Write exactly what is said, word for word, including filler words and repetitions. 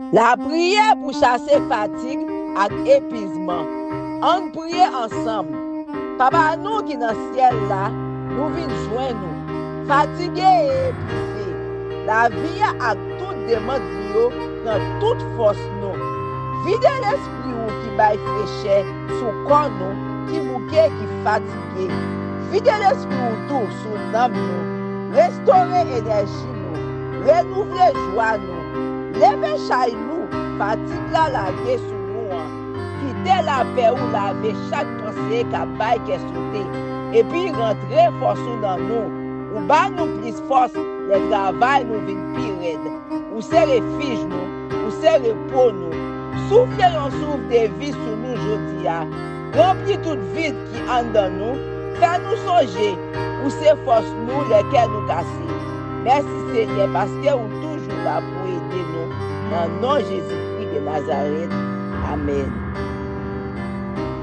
Lapriyè pou chase fatig ak epizman. Ann priye ansanm. Papa nou ki nan syèl la, nou vin jwenn ou, fatige e epize. Lavi a ak tout demann li yo pran tout fòs nou. Vide Lespri ou ki bay frechè sou kò nou ki bouke, ki fatige. Vide Lespri ou tou sou nanm nou. Restore enèji nou. Renouvle jwa nou. Leve chay lou fatig la lage sou nou an. Kite lapè ou lave chak panse k ap bay kè sote. Epi rantre fòs ou nan nou. Ou ba nou plis fòs lè travay nou vin pi rèd. Ou se refij nou. Ou se repo nou. Soufle yon souf de vi sou nou jodi a. Ranpli tout vid ki anndan nou. Fè nou sonje ou se fòs nou lè kè nou kase. Mèsi, Senyè, paske ou toujou la pou ede nou. Nan non Jezikri de Nazarèt. Amèn.